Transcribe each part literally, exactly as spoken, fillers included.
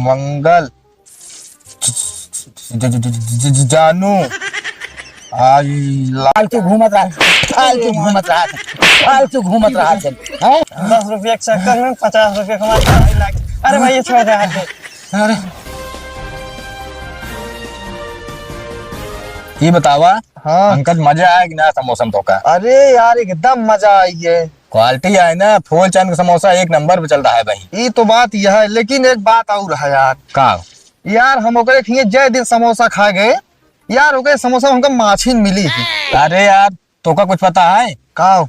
मंगल, ज-, ज-, ज-, जानू, आई ला- फालतू घूमत रहा, फालतू घूमत रहा, फालतू घूमत रहा, हैं? दस रुपया के चक्कर में पचास रुपया कमा के भाई लाग-, अरे भाई, ये छोड़ दे, हट दे। अरे, ये बतावा, हाँ। पंकज, मजा आया कि ना समोसा में तोका? अरे यार, एकदम मजा आई है। Quality है ना, फूल चंद का समोसा एक नंबर पे चल रहा है भाई। ये तो बात यह है, लेकिन एक बात और है यार। का? यार, हम ओकरे खिए जय दिन समोसा खा गए यार, ओकरे समोसा में हमका माछी मिली थी। अरे यार, तोका कुछ पता है? का?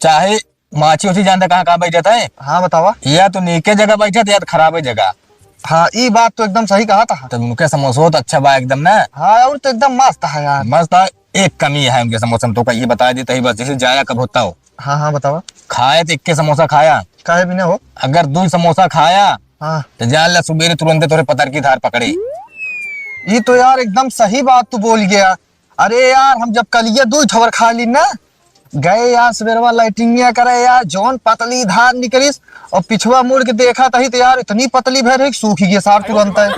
चाहे माछी उछी जानते कहाँ कहाँ बैठत है? हाँ, बतावा। या तो नीके जगह बैठत, या तो खराबे जगह। हाँ, ई बात तो एकदम सही कहा था। तो उनके समोसो तो अच्छा बा एकदम ना। हाँ, और तो एकदम मस्त है यार। मस्त है। एक कमी है उनके समोसा में, तोका ये बता देता ही बस, जैसे जाया कब होता हो। हाँ, हाँ, बतावा। खाए तो इक्के समोसा खाया। काहे बिना हो? अगर दो समोसा खाया, हाँ। तो जान ला सुबेरे तुरंते तोरे पतर की धार पकड़े। ई तो यार एकदम सही बात तू बोल गया। अरे यार, हम जब कलिया दू ठवर खा ली ना, गए यार सवेरवा लैट्रिनिया करे यार, जौन पतली धार निकलिस और पिछवा मुड़ के देखा तही तो यार इतनी पतली भय रही, सूख गई सार तुरंत है।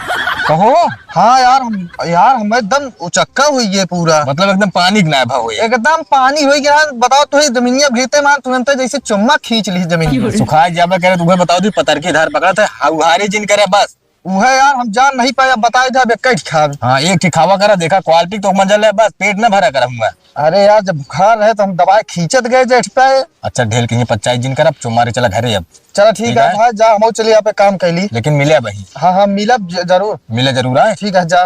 कहो? हाँ यार, हम, यार, हम एकदम उचक्का हुई गए पूरा। मतलब एकदम पानी के नाय भाव हुई। एकदम पानी हुई गया। बताओ तो ही जमीनिया भीते मार तुरंत जैसे चुम्मा खींच ली जमीन। सुखाए जाबे करे, तुम्हें बताओ दी पतर की धार पकड़त है, हौहारी जिन करे बस। उहे यार, हम जान नहीं पाए, अब बताए जाब, एक ही खाब। हाँ, एक ही खावा करा, देखा quality तो मजा ले, बस पेट न भरा करा हुआ। अरे यार, जब बुखार रहे तो हम दवाई खींचत गए जेठ पे। अच्छा, ढेल कहीं पच्चाई जिन कर, अब चुमारे चला घरे अब। चला ठीक ठीक है है। भाई, जा, हम चलिए आप एक काम कैली। लेकिन मिले भाई। हाँ, हाँ, मिलब ज-, जरूर। मिले जरूर आए। ठीक है, जा।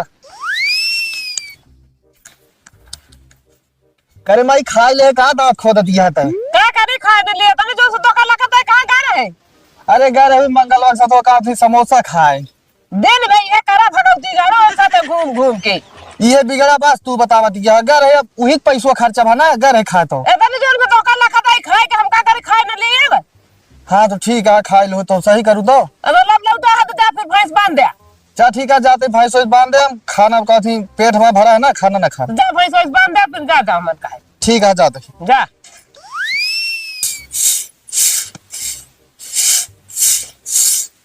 करे माई, खाए ले का दांत खोदत यहाँ तक? का करे खाए न लिए? तने जो से धोखा लगत है, कहाँ गा रहे? अरे गा रहे मंगलवा से तो का थी समोसा खाए। दिन भर ये करा भगवती जानो, उनका तो घूम घूम के। ये बिगड़ा बस तू बतावत यहाँ गा रहे, अब उही पैसवा खर्चा भा ना गा रहे खाए तो। ए, तने जो से धोखा लगत है, खाए के हम का करे, खाए न लिए? हाँ, तो ठीक है, खाए लो तो सही करू तो। अब लब लौटा है तो जा फिर भैंस बांध दे। जा ठीक है, जाते भैंस वैंस बांध दे, हम खाना का थी, पेट हमारा भरा है ना, खाना ना खा। जा भैंस वैंस बांध दे, फिर जा, जा, मन का है। ठीक है, जाते। जा।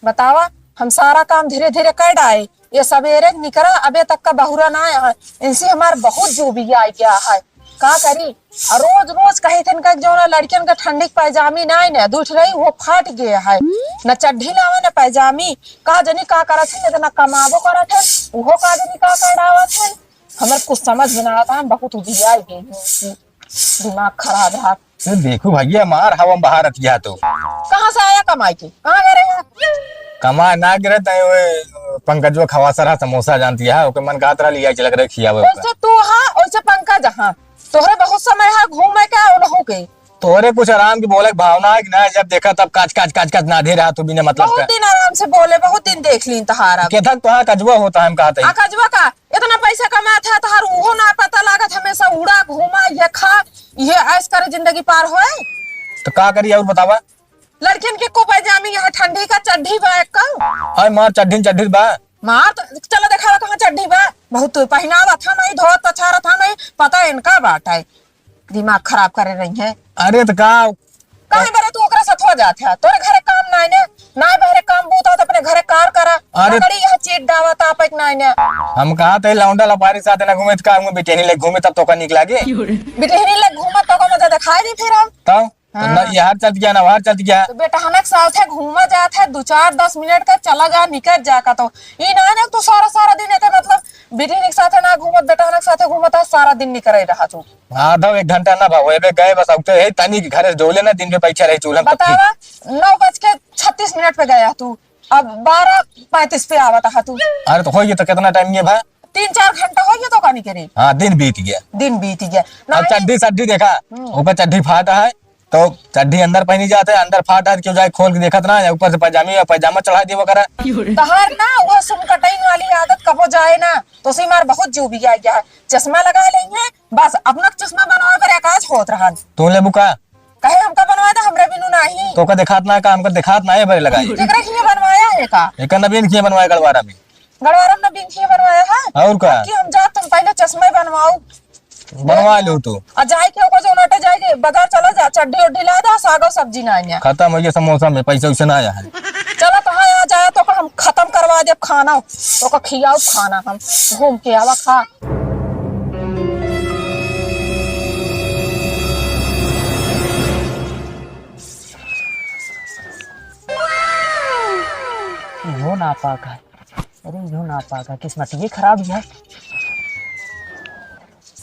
बतावा, हम सारा काम धीरे धीरे कर डाए, ये सवेरे निकरा, अबे तक का बहुरा ना आया है, इनसे हमार बहुत जो भी आ गया है। का करी? आ रोज रोज कही थे इनका, जो ना लड़कियन का ठंडी के पैजामी ना आए ना, दूठ रही, वो फाट गया है। न चड्ढी लावे, न पैजामी। का जनी का करत है, इतना कमाबो करत है, उहो का जनी का कर आवत है। हमर कुछ समझ में ना आता, हम बहुत उधियाई गई हैं। दिमाग खराब है। ए, देखो भैया, मार हवा में बाहर अतिया तो। कहाँ से आया कमाई के? कहाँ गए रहे? कमाए ना गिरे तय, ओए, पंकजवा खवा सरहा समोसा जानती है, ओके मन कहत रहा लिया चलक रहे खियावे ओके। वैसे तू हाँ, वैसे पंकज हाँ। तोहरे बहुत समय है घूमे का, उनहु के। तोहरे कुछ आराम की बोले के भावना है कि ना, जब देखा तब काच, काच, काच, काच ना दे रहा तू बिना मतलब बहुत का। दिन आराम से बोले, बहुत दिन देख लीन तहार अब। केथक तो हाँ कजवा होता है, हम कहते हैं। आ कजवा का? इतना पैसा कमात है, तहार उहो ना पता लागत, हमेशा उड़ा, घूमा, ये खा, ये ऐश करे, जिंदगी पार होए। तो का करी और बतावा? लड़कियन के को पैजामी, यहाँ ठंडी का चड्ढी बा एक का। हाय मार, चड्ढी न चड्ढी बा। मार तो, चलो देखावा कहाँ चड्ढी बा। बहुत पहनावा था नहीं, धोत पछारा था नहीं, पता इनका बात है। दिमाग खराब करे रही है। अरे तो का? काहे बरे तू ओकरा साथ हो जात है? तोरे घरे काम नाय ने, नाय बहरे काम बूता तो अपने घरे कार करा। अरे लकड़ी यह चीट डावा तापक नाय ने। हम कहा थे लौंडा लपारी साथ ना घूमे तो का, हम बेटेनी ले घूमे तब तो का निक लागे। बेटेनी ले घूमे तो का मजा दिखाई दी फिर हम। तब? तो हाँ। ना यहाँ चलत गया, ना वहाँ चलत गया। तो बेटहनक साथे घूमा जात है, दो चार दस मिनट का चला जा, निकल जा का तो। ई ना ना तू सारा, सारा दिन एते मतलब बेटहनक साथे ना घूमत, बेटहनक साथे घूमत है, सारा दिन निकल रहा तू। आधा एक घंटा ना भागो, एबे गए बस, औते है तनी के घरे से डोले ना, दिन में पैसा रहे चूल्हा में तब बतावा, नौ बज के छत्तीस मिनट पे गया तू, अब बारह पैंतीस पे आवत है तू। अरे तो होइए तो कितना टाइम ये भा? तीन चार घंटा होइए तो का निकरे। हाँ, दिन बीत गया। दिन बीत गया। अब नहीं। चड्ढी सड्ढी देखा, हम्म। ओकर चड्ढी फाटा है, तो चड्ढी अंदर पहनी जाते, अंदर फाटा है, क्यों जाए खोल के देखत ना, ऊपर से पैजामी और पैजामा चढ़ा दिया करा। तहार ना वो सुन कटाई वाली आदत कबो जाए ना, तो से मार बहुत जो भी आ गया है। चश्मा लगा लेंगे, बस अपना चश्मा बनवा कर आकाश होत रहन। तू लेबू का? कहे हमका बनवा दे, हमरे बिनु नाही। तो का देखात ना का, हमका देखात ना है बरे लगाई। केकरा किए बनवाया है का? एकर नबीन किए बनवाया गड़वारा में। गड़वारा में नबीन किए बनवाया है? और का? कि हम जा, तुम पहले चश्मा बनवाओ। बनवा लो तू। आ जाए के ओकर जो नटे जाए के बाजार चला जा, चड्ढी उड्ढी ला दे, सागो सब्जी ना आया। खत्म हो गया समोसा में, पैसा वैसा ना आया है। चला तो हाँ, आ जाए तो हम खत्म करवा दे, खाना, तोका खियाउब खाना हम। घूम के आवा, खा। इहो नापाक है। अरे, इहो नापाक है, किस्मतिये खराब है।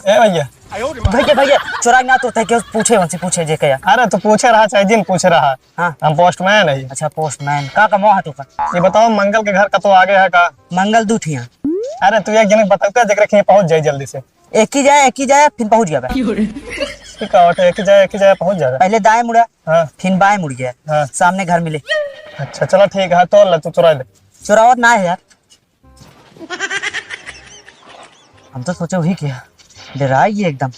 ए भैया। भैया, भैया, चोराई ना तो तय के पूछे, उनसे पूछे जे कया। अरे, तू पूछे रहा, चाहे जिन पूछे रहा। हाँ। हम postman है। अच्छा, postman। का कमवा है तोका? ये बताओ, मंगल के घर कतो आगे है का? मंगल दू ठिया। अरे, तू एक जने बताओ का, जेकरे खिया पहुँच जाई जल्दी से। एक ही जाए, एक ही जाए, फिर पहुँच जाबे। ठीक है, एक ही जाए, एक ही जाए पहुँच जाबे। पहले दाएं मुड़ा, हाँ। फिर बाएं मुड़ जाए, हाँ। सामने घर मिले। अच्छा, चलो ठीक है, तोड़ ले, तू चुरा ले। चुरावत ना है यार। हम तो सोचे वही किया, डराई ये एकदम।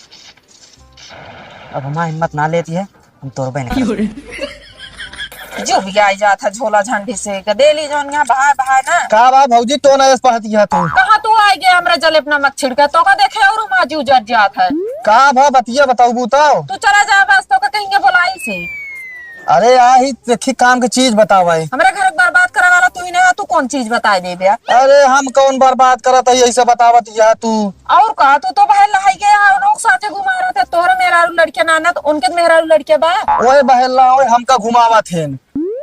अब हमार हिम्मत ना लेती है, हम तोड़बे नहीं करब। जो भी आई जात है झोला झंडी से, के डेली जौन यहाँ बहाए बहाए ना। का बा भौजी, तो ना एस पहती है तू? कहाँ तू आई गया हमरा जलेब नमक छिड़के? तोका देखे और माजी उजर जात है। का भा बतिया बताऊ बूताओ? तू चला जा बस, तोका कहीं के बोलाई से। अरे, आही देखी काम के चीज बतावे। हमरे घर के बर्बाद करे वाला तू ही ना, तू कौन चीज बताए देबे? अरे, हम कौन बर्बाद करत है, यही से बतावत यह तू। और का, तू तो बहन लहाई गया, उन लोग साथे घुमा रहे थे, तोहरे मेहरारू लड़के ना, ना तो उनके मेहरारू लड़के बा। ओए बहन ला, ओए हमका घुमावत हेन।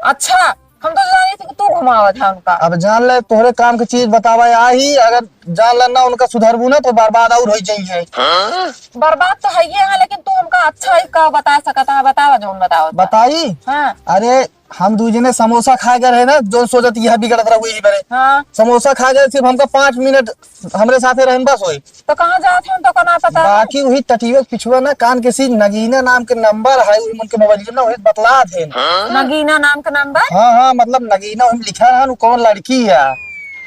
अच्छा, हम तो जानी थी कि तू घुमावत है उनका। अब जान ले, तोहरे काम के चीज बतावे आही, अगर जान ले ना उनका सुधरबू ना तो बर्बाद और हो जाइए। बर्बाद तो है ये है, लेकिन तू हमका अच्छा ही का बता सकता है, बतावा जौन बतावा। बताई? हाँ। अरे, हम दू जने समोसा खा गए रहे ना, जौन सोचत यह बिगड़त रहुए ही बरे। हाँ। समोसा खा गए, सिर्फ हमका पाँच मिनट हमरे साथे रहन बस होई। तो कहाँ जात हन, तोका ना पता है? बाकी वही टटियो के पिछुआ ना कान के सीध नगीना नाम के नंबर है, वही मन के मोबाइल ना वही बतला थे। नगीना नाम के नंबर? हाँ, हाँ, मतलब नगीना वही लिखा है, वो कौन लड़की है?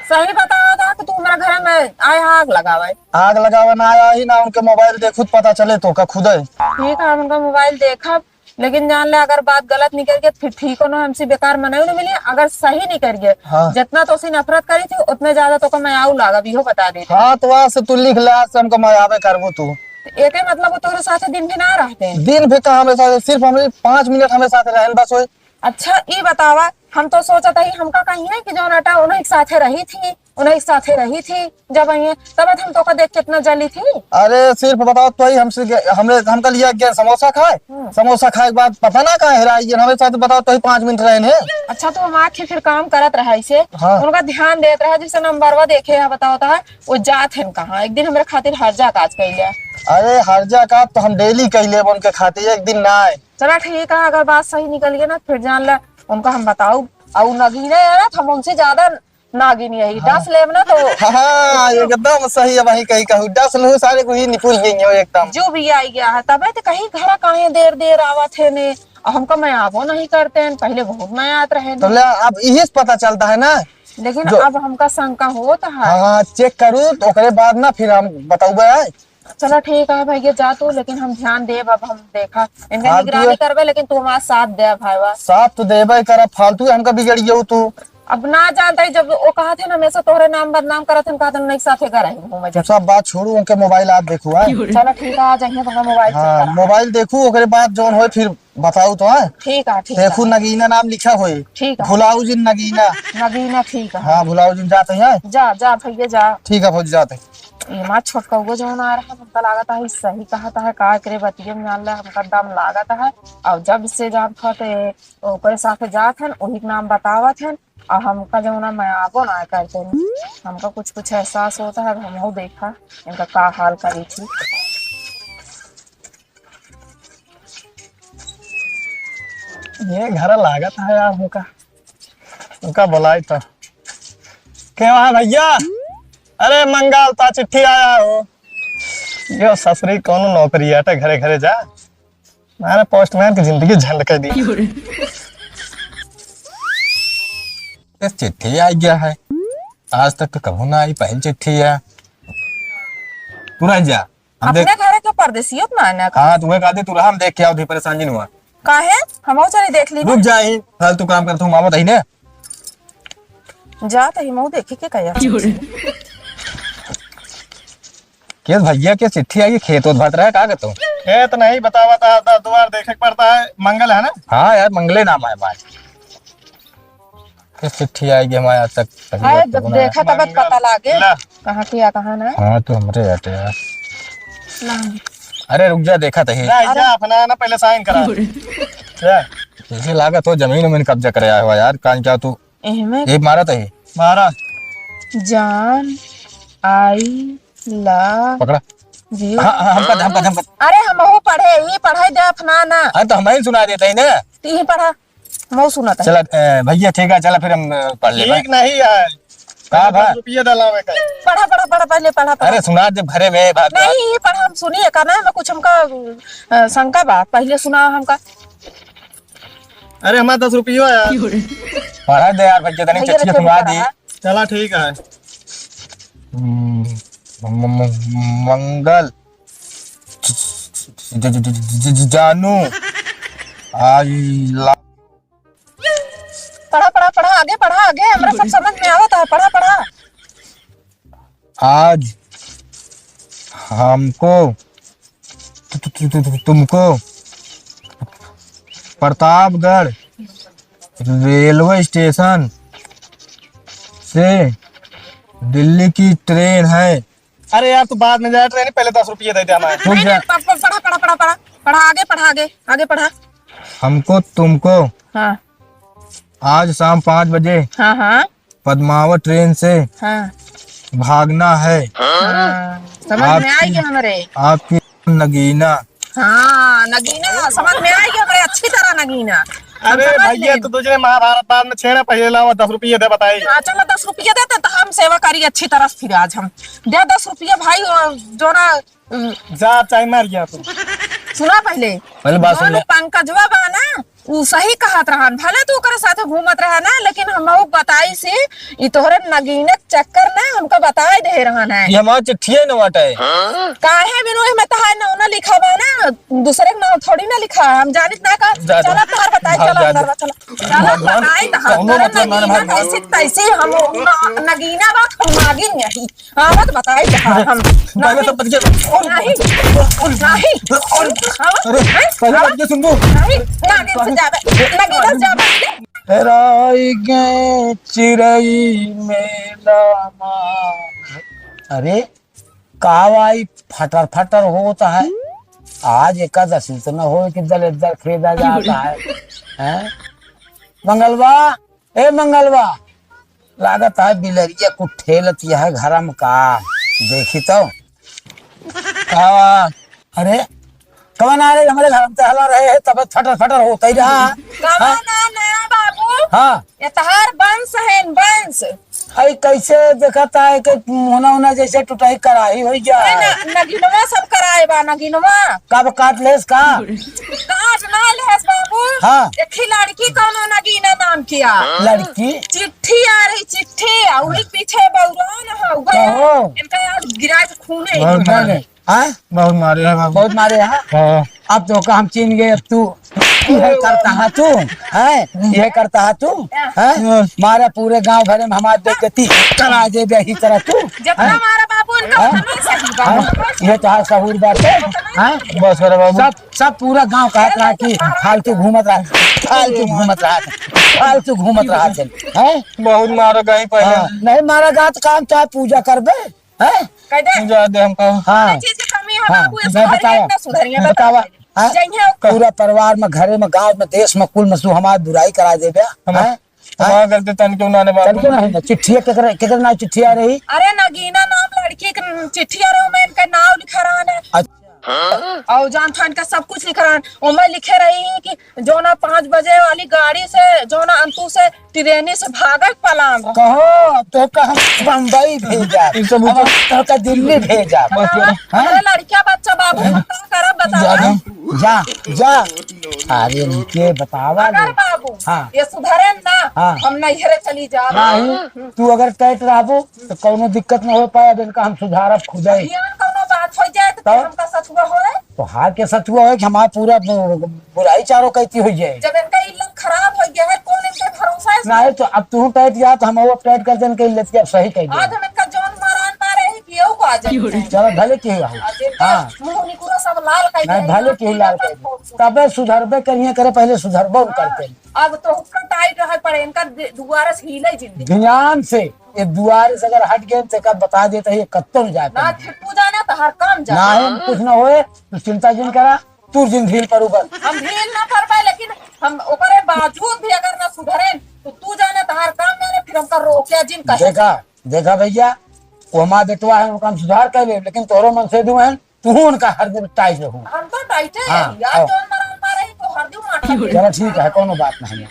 सही बतावा था कि तू हमारे घर में आए आग लगावे। आग लगावे ना आया ही ना, उनके मोबाइल देखू तो पता चले तोका खुदे। ठीक है, हम उनका मोबाइल देखब, लेकिन जान ले, अगर बात गलत निकल गई, तो फिर ठीक हो ना, हमसे बेकार मनाई ना मिली। अगर सही निकल गए, हाँ। जितना तो उसे नफरत करी थी, उतने ज्यादा तो का मैं आऊ लागब, इहो बता देते। हाँ, तो आज से तू लिख ले, आज से हमको मैं आवे करबो तू। तो एके मतलब वो तोरे साथे दिन भी ना रहते हैं? दिन भी कहाँ हमें साथे, सिर्फ हमें पाँच मिनट हमें साथे रहन बस होई। अच्छा, ई बतावा, हम तो सोचत हई, हमका कही है कि जौन अटा उन्हीं के साथे रही थी, उन्हीं के साथे रही थी, जब आई है, तब हम तोका देख के इतना जली थी। अरे, सिर्फ बताओ तो ही हमसे गे-, हमरे, हमका लिया गया समोसा खाए, हम्म। समोसा खाए के बाद पता ना कहाँ हेराई गया, हमें साथ बताओ तो ही पाँच मिनट रहे हैं। अच्छा, तो हम आखिर फिर काम करत रहा इसे, हाँ। उनका ध्यान देत रहा, जैसे नंबरवा देखे है, बताओ तो है, वो जात है कहाँ, एक दिन हमारे खातिर हर जा काज कैले। अरे, हर जा काज तो हम डेली कैले उनके खातिर, एक दिन ना आए। चला ठीक है, अगर बात सही निकल गई ना, फिर जान ले उनका हम बताऊ। और नगीना है ना, हम उनसे ज्यादा नागिन यही, हाँ। डस लेब ना तो। हाँ, एकदम सही है, वही कही कहू, डस लू सारे को ही निपुल गई हो एकदम। जो भी आई गया है, तबे तो कहीं घरा काहे देर देर आवत है ने, और हमका मैं आवो नहीं करते हैं, पहले बहुत मैं आत रहे तो ने। ले, अब इहे से पता चलता है ना। लेकिन जो अब हमका शंका होत है। हाँ, हाँ, चेक करू तो ओकरे बाद ना फिर हम बताऊबे। चलो ठीक है भैया, जा तू, लेकिन हम ध्यान देब, अब हम देखा, इनके हाँ, निगरानी तू करबे, लेकिन तू हमारा साथ दे भाईवा। साथ तो देबे करब, फालतू हमका बिगड़ गयो तू। अब ना जानता ही, जब वो कहा थे ना, हमेशा तोहरे नाम बदनाम करत हैं, कहा थे ना, एक साथे घर आए घूमे तू जाते। सब बात छोड़ू, उनके मोबाइल आप देखू, हाँ? चलो ठीक है, आ जाइए, तुम्हारा मोबाइल चेक हाँ, करा। मोबाइल देखू, ओकरे बाद जौन होए फिर बताऊ तो, हाँ? ठीक है, ठीक है। देखू, नगीना नाम लिखा होए। ठीक है। भुलाऊ जिन नगीना। नगीना, ठीक है। हाँ, भुलाऊ जिन जाते हैं। जा, जा भैया, जा। ठीक है, भौजी, जाते हैं। ये माँ छोटकउआ जौन आ रहा है, हमका लागत है, सही कहत है, का एकरे बतिये में जान ले, हमका दम लागत है। और जब से जानत है, ते ओकरे साथे जात हन, वही के नाम बतावत हन, और हमका जौन है, मैं आबो ना करते हैं। हमका कुछ कुछ एहसास होता है, अब हमहू देखा, इनका का हाल करी थी। ये घर लागत है यार, हमका, हमका बुलाई तो। के वहाँ भैया? अरे मंगल, ता चिट्ठी आया हो। यो ससुरी कौनो नौकरी आटे, घरे घरे जा। मारे पोस्टमैन की जिंदगी झंड कर दी। ये चिट्ठी आ गया है, आज तक तो कभू ना आई, पहली चिट्ठी है। तू रह जा, हम देख अपने घरे के परदेसियों ना आना का? हाँ, तू कह दे, तू रहा, हम देख के आओ, धी परेशान जिन हुआ। काहे? हमहू चली देख ली ना। रुक जा, ही फालतू काम करत हूँ, मामा तही ने। जा तही मऊ देखे के कया। केस भैया के चिट्ठी आई, खेत ओत भरत रहे, का करत हूँ? खेत नहीं बतावा था, दस दुआर देखे के पड़ता है, मंगल है ना? हाँ यार, मंगले नाम है भाई। ये चिट्ठी आइगी हमारे आज तक, पहली हाय, बार तो जब ना देखा तब मंगल। पता लागे। ला। कहाँ की या कहाँ ना। हाँ, तो हमरे बाटे यार। ला। अरे रुक जा, देखा तो ही। ला, अरे। जा, अपना ना पहले साइन करा। जा। जैसे लागत हो जमीन उमीन कब्जा करे आया हुआ यार, कान क्या तू? एहमे ये मारा तो ही। मारा। जान आई ला पकड़ा। जियो। हाँ, हाँ, हमका, हमका, हमका। अरे हम वो पढ़े, ये पढ़ाई दे अपना ना। हाँ, तो हम ही सुना देते हैं ना। तो ये पढ़ा। मऊ सुनत है। चला, ए, भैया, ठीक है, चला फिर हम, ए, पढ़ लेबे। ठीक नहीं है। का पहले बा? दस रुपया डलावे का। पढ़ा, पढ़ा, पढ़ा, पहले पढ़ा, पढ़ा। अरे सुना दे, भरे में बात बा। नहीं, ये पढ़ा, हम सुनिए, का ना, मैं कुछ हमका, अ, शंका बा, पहले सुनाओ हमका। अरे, हमारा दस रुपया है यार। पढ़ा दे यार भैया, तनी भैया, चिट्ठी रखे सुना पढ़ा। दी। चला, ठीक है। हम्म, म-, म-, म-, मंगल। ज-, ज-, जानू, आई ला- पढ़ा, पढ़ा, पढ़ा, आगे पढ़ा, आगे, हमरा सब समझ में आवत है, पढ़ा, पढ़ा। आज हमको तु-, तु-, तु-, तु-, तु-, तुमको प्रतापगढ़ रेलवे स्टेशन से दिल्ली की ट्रेन है। अरे यार, तू बाद में जाए, ट्रेन पहले दस रुपये दे दे हमारे। रुक नहीं, जा। नहीं, प-, प-, पढ़ा, पढ़ा, पढ़ा, पढ़ा, पढ़ा, आगे पढ़ा, आगे, आगे पढ़ा। हमको तुमको हाँ। आज शाम पाँच बजे हाँ, हाँ। पद्मावत ट्रेन से हाँ। भागना है। हाँ, समझ में आपकी, आएगी हमरे। आपकी नगीना। हाँ, नगीना, समझ में आएगी हमरे, अच्छी तरह नगीना। हम अरे समझ भैया, लेंगे। तू दूसरे महाभारत बाद में छेड़ा, पहले लावा दस रुपये दे बताई। हाँ, चलो दस रुपये दे, तो हम सेवा करी अच्छी तरह से फिर आज हम। दे दस रुपये भाई, और जो ना, उम, जा, चाहे मर गया तू। सुना पहले। पहले बात सुन जौन ले। पंकजवा बा ना, उ सही कहत रहन, भले तू ओकरे साथे घूमत रहे ना, लेकिन हमहू बताई से, ई तोहरे नगीनक चक्कर ना हमका बताए दे रहन है। ये हमार चिट्ठिए न बाटे। काहे बिनु एमे तहार नाव ना लिखा बा ना, दूसरे के नाव थोड़ी ना लिखा है, हम जानित ना का। जा, जा। चला तहार बताई, हाँ, चला जा, अंदर जा। बा, चला। चला भगवान, बताई तहार कौनो तोहरे मतलब ना, ना, नगीनक भगवान। ऐसे तैसे हम न-, नगीना बा, हम नागिन नहीं। हाँ, मत बताई तहार हम। पहले नहीं। सब बतिया। नहीं। नहीं। हाँ? अरे, हैं? पहले हाँ? बतिया सुन तू। नहीं, नागिन से जाबे, नागिन से जाबे। हेराई गए चिरई मेला मा। अरे, का भाई फटर फटर होत है? आज एकादशी तो न हो कि दलिद्दर खेदा जाता है। हैं? मंगलवा, ए मंगलवा, लागत है बिलरिया कुछ ठेलत यह घरम का, देखी तो। का बा? अरे, कवन आ रहे हमरे घर में टहला रहे हैं, तब फटर फटर होता ही रहा। कवन हाँ? ना नया बाबू? हाँ। ये तहार वंश है, वंश। आई कैसे देखता है कि मुहना उना जैसे टुटाई कराही हो जा। अरे ना, नगिनवा सब कराए बा, नगिनवा। कब काट लेस का? काट ना लेस बाबू। हाँ। एक ही लड़की कौनो नगीना नाम किया। लड़की? चिट्ठी आ रही, चिट्ठी, आ वही पीछे बौरान है, वही कहो। इनका याद गिरा के खूने ही बहुत नहीं, नहीं। हाँ? बहुत मारे हैं बाबू। बहुत मारे हैं? हाँ। अब तो का हम चीन गए, अब तू यह करता है तू, हैं? यह करता है तू, हैं? हाँ। मारा पूरे गांव भरे में हमार बेइज्जती करा दे बे, ही तरह तू, जितना हैं? मारा बाबू, उनका हाँ? उतना ही सही बा। हाँ? ये तो है सहूर बात है, हैं? बस करो बाबू। सब, सब पूरा गांव कहत रहा कि फालतू घूमत रहा, फालतू घूमत रहा, फालतू घूमत रहा, हैं? बहुत मारा गई पहले। हाँ, नहीं मारा गा तो काम चाहे पूजा करबे, हैं? कह दे। पूजा दे हमका। हाँ। कौन चीज की कमी है हाँ, बाबू? ये मैं सुधरिए बतावा। कि ना सुधरिए, बतावा। बतावा। हाँ? जइहे। पूरा परिवार में, घरे में, गांव में, देश में, कुल में तू हमार बुराई करा देबे, हम-, हैं? हमार गलती तनिको ना ने बाबू। तनिको ना है ना। चिट्ठिया केकरे, केकरे नाम चिट्ठिया रही? अरे नगीना नाम लड़की के चिट्ठिया रहो, मैं इनका नाम लिखा रहा है। अच्छा। और जान था इनका सब कुछ लिखा रहा है। और मैं लिखे रही कि जोना पाँच बजे वाली गाड़ी से, जोना अंतु से ट्रेन से भागे के पलान रहा। कहो, तो का हम बम्बई भेजा, ई सब अब तो का दिल्ली भेजा। बस करो। हाँ? अरे लड़किया बच्चा बाबू, हम का करब बतावा? जा, जा, जा। अरे इनके बतावा अगर ले। बाबू, हाँ। ये सुधरे ना, हाँ। हम नैहरे चली जाब। नहीं, तू अगर टाइट रहबो, तो कौनो दिक्कत न हो पाए। अब इनका हम सुधारब खुदे। ये कौनो बात हो जाए, तो तब? हमका सचुआ होए? तो हार के सचुआ होए कि हमार पूरा बुराई चारों कहती हुई है। जब इनका इल्लत खराब हो गया है, कौन इनका भरोसा है? नहीं तो अब तू टाइट जा तो हम वो टाइट कर देन के इल्लत के अब सही कर दे। आज हम इनका जौन मारान मारे ही पियो को आ जाए। चलो भले की हो। आज इनका हाँ। मुंह निकुरा सब लाल कर नहीं दे। भले की लाल कर दे। तबे सुधरबे करिए करे, पहले सुधरबो हाँ। करते। अब तो हुक्का टाइट है, पर इनका दे-, दुआरे से हिले जिंदगी। ध्यान से, ये दुआरे से अगर हट गए तो कब बता देता है, ये कत्तो न जाता ना है। फिर तू जाना तो हर काम जाना। ना है, कुछ ना होए, तू चिंता जिन करा, तू जिन ढील पर ऊपर। हम ढील ना पर पाए, लेकिन हम ओकरे बावजूद भी अगर ना सुधरे, तो तू जाना तो हर काम जाने, फिर हमका रोके जिन कहे। देखा, देखा भैया, वो हमार बेटवा है, उनका हम सुधार कर ले, लेकिन तोहरो मन से दुआ है, तू उनका हर दिन टाइट रहो। हम तो टाइटे हाँ, हैं यार, आओ। जौन मरान मारे ही तो हर दिन मार खाते हैं। चलो ठीक है, कोनो बात नहीं है।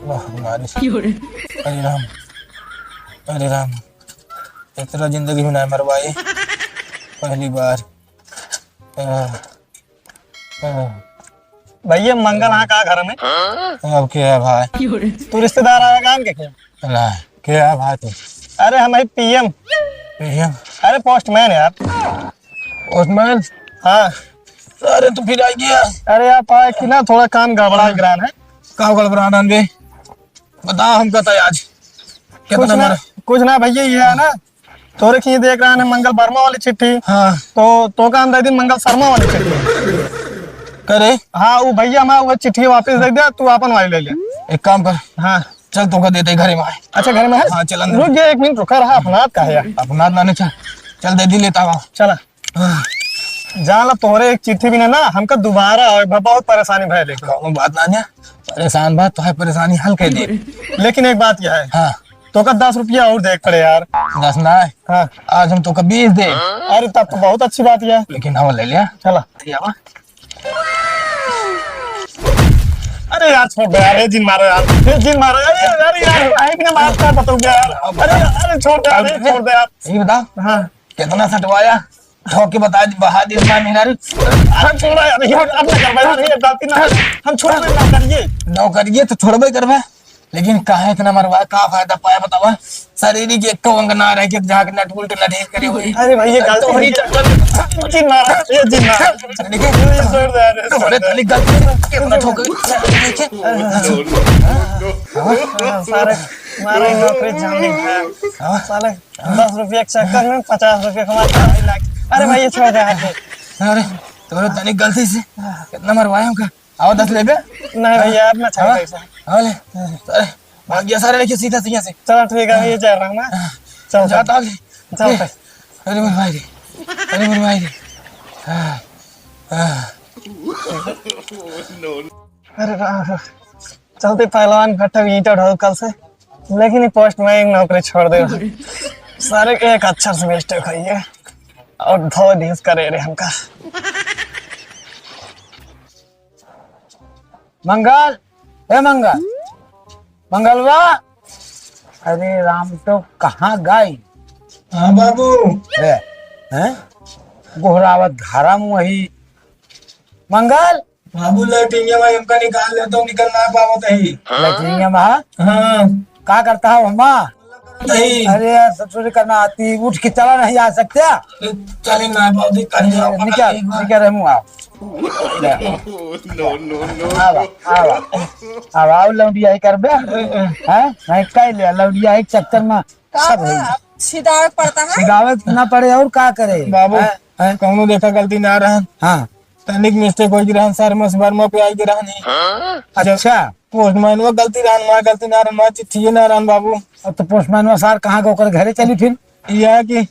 वाह, मारी। अरे राम, अरे राम, इतना जिंदगी में ना मरवाए, पहली बार। आह, आह। भैया, मंगल हाँ का घर में? अब क्या है भाई? तू रिश्तेदार आया काम के क्या? ना, क्या है भाई तू? अरे, हम है पीएम। पीएम? अरे, पोस्टमैन यार। पोस्टमैन? हाँ। अरे, तू फिर आ गया। अरे यार, पाए कि ना, थोड़ा काम गड़बड़ा गिरान है। का गड़बड़ा बे? बताओ हमका तो आज। कुछ कितना ना, मर- कुछ ना भैया, ये है ना, तोरे की देख रहा है मंगल वर्मा वाली चिट्ठी। हाँ। तो, तो का हम दे दिन मंगल शर्मा वाली चिट्ठी। करे? हाँ, वो भैया हमारा वो चिट्ठी वापस दे दे, तू अपन वाली ले ले। एक काम कर। हाँ। चल, तोका देते घरे में आए। अच्छा, घर में है? हाँ, चल अंदर। रुक जा, एक मिनट रुका रहा, अपना का है यार। अपना ना, नहीं, चल। चल, दे दी, लेता हुआ। चला। हाँ। जान ला, तोहरे एक चिट्ठी भी ना, ना, हमका दोबारा आवे, ब-, बहुत परेशानी भय देख। कौनो बात ना, ना। परेशान बा, तो है परेशानी हल कर दे। लेकिन एक बात यह है। हाँ। तोका दस रुपया और देख पड़े यार। दस ना है। हाँ। आज हम तोका बीस दे। अरे, तब तो बहुत अच्छी बात है। लेकिन हम ले लिया। चला। ये आवा। अरे यार, छोड़ दे यार, ये जिन मारो यार, ये जिन मारो यार, ये यार, यार, भाई भी ना माफ कर बताऊँ यार। अरे, अरे, छोड़ दे यार, ये छोड़ दे यार। ये बता, हाँ। कितना सटवाया? ठोक के बता दी, बहा दी इतना मेहनत। अरे, छोड़ा यार, ये अब ना कर, यार, ये गलती ना, हम छोड़ दे, ना करिए। ना करिए तो छोड़बे करबे। लेकिन काहे इतना मरवा, का फायदा पाया बतावा? शरीर के एक अंग ना रह के जहाँ के नट उल्ट नट हेल करे हुए। अरे भाई, ये गलती तो हुई। जिन मारा, ये जिन मारा। देखिए, ये छोड़ दे यार, ये छोड़ तोरे दे। तनी गलती है, कितना ठोकर। देखिए। सारे मारे ही नौकरी जान ली। हाँ। साले दस रुपया के चक्कर में पचास रुपया कमा के भाई लाख। अरे भाई, ये छोड़ दे यार। अरे, तोरे तनी गलती से कितना मरवाया हमका? आओ, दस लेबे? नहीं भैया, अब ना चाहिए हाँ? पैसा। हाँ, ले। अरे, भाग गया सारे लेके सीधा सीधा से। चलो ठीक है, ये जा रहा हूँ मैं। हाँ। चल, जाता चल। आगे। चल, ए, चल। अरे मोर भाई रे, अरे मोर भाई रे। हाँ, हाँ। अरे राम, चलते पहलवान भट्टा भी ईंटा उठाओ कल से, लेकिन ये पोस्ट में एक नौकरी छोड़ दे। सारे के एक अक्षर से मिस्टेक हुई है और धो दिस करे रे हमका। मंगल, ए मंगल, मंगलवा, अरे राम तो कहाँ गई? हाँ बाबू। ए, हैं? गोहरावत घरा में वही। मंगल? बाबू लैट्रिनिया में हमका निकाल लेता हूँ, निकल ना पावत है। लैट्रिनिया में? हाँ। का करता है वहाँ? नहीं। अरे यार, ससुरी करना आती, उठ के चला नहीं आ सकते? चले ना बाबू, कहीं जाओ, निकल, निकल, मुँह आओ। No, no, no। आवा, आवा। आवा, आओ, लौंडिया ही करबे। हैं? नहीं, कह लिया, लौंडिया ही चक्कर में का सब बा? है। अब छिदावे पड़ता है? छिदावे ना पड़े, और का करे? बाबू, हैं? हैं? कौनो देखा गलती ना रहन। हाँ। तनिक मिस्टेक हो गई रहन, सर, मस वर्मा पे आई गई रहन ही। अच्छा। पोस्टमैन वो गलती रहन, माँ गलती ना रहन, माँ चिट्ठिए ना रहन बाबू। अब तो पोस्टमैन वो सार कहाँ के ओकर घरे चली फिर? यह कि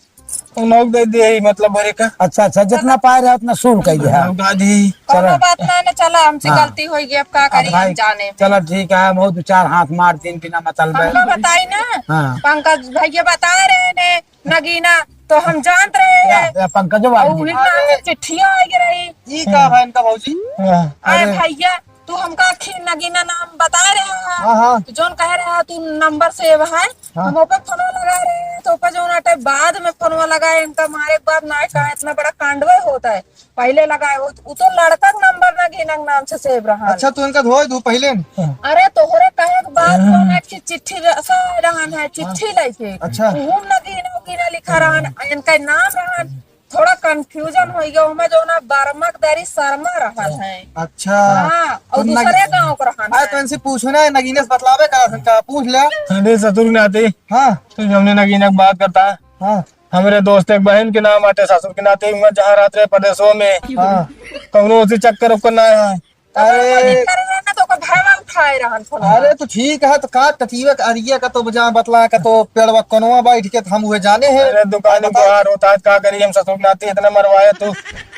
उ नौक दे दे ही, मतलब, भरे का। अच्छा, अच्छा, जितना पाए रहे उतना सुन कह दे, हाँ। नौक दे दी। कौनो चलो। बात ना, ना, चला, हमसे हाँ। गलती हो गई, अब का अब करी, भाई, हम जाने। चलो, ठीक है, हम दो चार हाथ मार दिन बिना मतलब है। हमको बताई ना, हाँ। पंकज भैया बता रहे ने नगीना, तो हम जानत रहे या, हैं। या पंकज बाबू। और उही ना से चिट्ठिया आ गई रही। ई का है इनका भौजी? हाँ, अरे अरे। भैया, तू हमका खी-, नगीना नाम बता रहे हैं। हाँ, हाँ। तो जौन कह रहे हैं, तू नंबर सेव है, हाँ। हम ओपे फोनो लगा रहे हैं, तो ओपे जौन आटे बाद में फोनवा लगाए, इनका मारे के बाद ना कहा इतना बड़ा कांडवे होता है। पहले लगाए, वो, वो तो लड़का के नंबर नगीना के नाम से सेव रहा है। अच्छा, तू इनका धोए दू पहले न। अरे, तोहरे कहे के बाद हाँ। जौन है कि चिट्ठी र-, से रहन है, चिट्ठी हाँ। लेके। अच्छा। उहू नगीना उगीना लिखा रहन, इनका नाम रहन। थोड़ा confusion हो गया, ओमे जो ना बर्मा के दारी शर्मा रहत है। अच्छा। हाँ, और तो नग-, दूसरे गाँव के रहन अरे है। तो इनसे पूछो ना, नगीने से बतलावे का, का पूछ ले। अरे ससुर नाती, हाँ। तू जौने नगीना के बात करता है, हाँ। हमरे दोस्त एक बहन के नाम आटे ससुर के नाते हुआ जहाँ रहत रहे प्रदेशों में। हाँ। कौनो उसी चक्कर ओकर ना है। अरे। तो भैया उठाए रहन फोन। अरे तो ठीक है, तो का कतीवे का अरिया का तो बजा बतला का तो पेड़वा कनवा बैठ के तो हम उहे जाने हैं। अरे दुकान ही बता। तोहार होता है, का करी हम ससुर नाती इतना मरवाया तू।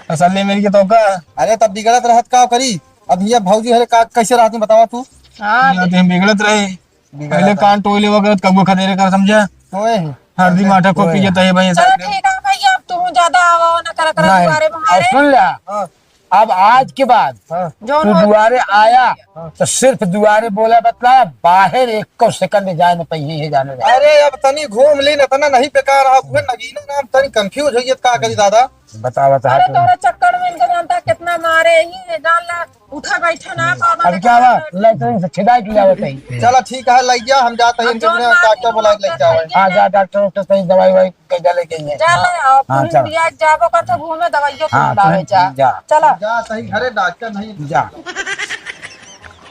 तसल्ली मिल के तो का? अरे तब बिगड़त रहत का करी? अब ये भौजी हरे का कैसे रहती बतावा तू? हाँ, रहती हम बिगड़त रहे। बिगड़त पहले रहे। कान टोले वगैरह कबो खदेरे कर समझा? ओए। हरदी माठा को ओए। पिए तहे भाई चलो साहब। ठीक है भैया, अब तू ज्यादा आवा ना करा करा नहीं, दुआरे अब हमारे। सुन ले। हाँ। अब आज के बाद हाँ। जौन तू हो दुआरे आया हाँ। तो सिर्फ दुआरे बोला बतला, बाहर एक को सेकंड जाए न पहिए है जाने दे। अरे अब तनी घूम ली न, तना नहीं बेकार है, उहे नगीना नाम तनी कंफ्यूज होइए, का करी दादा? बता, बता, अरे तू। तोरा चक्कर में इनके जानता कितना मारे ही है, जान ला, उठा बैठा ना पावा अब ना क्या हुआ? करता। लैट्रिन से छिदा के ले आवत है। चला ठीक है, लइ जा, हम जात हैं, अब इनके जौन बिना मार डॉक्टर के बुला के लइ जावे। हाँ, जा डॉक्टर, डॉक्टर सही दवाई वाई के जा लेके आइए। जा ले आओ, हाँ, पूरी चल। इंडिया जाबो करते घूमे, दवाइयों हाँ, लावे तुम जा। जा। चला। जा सही घरे डॉक्टर नहीं। जा।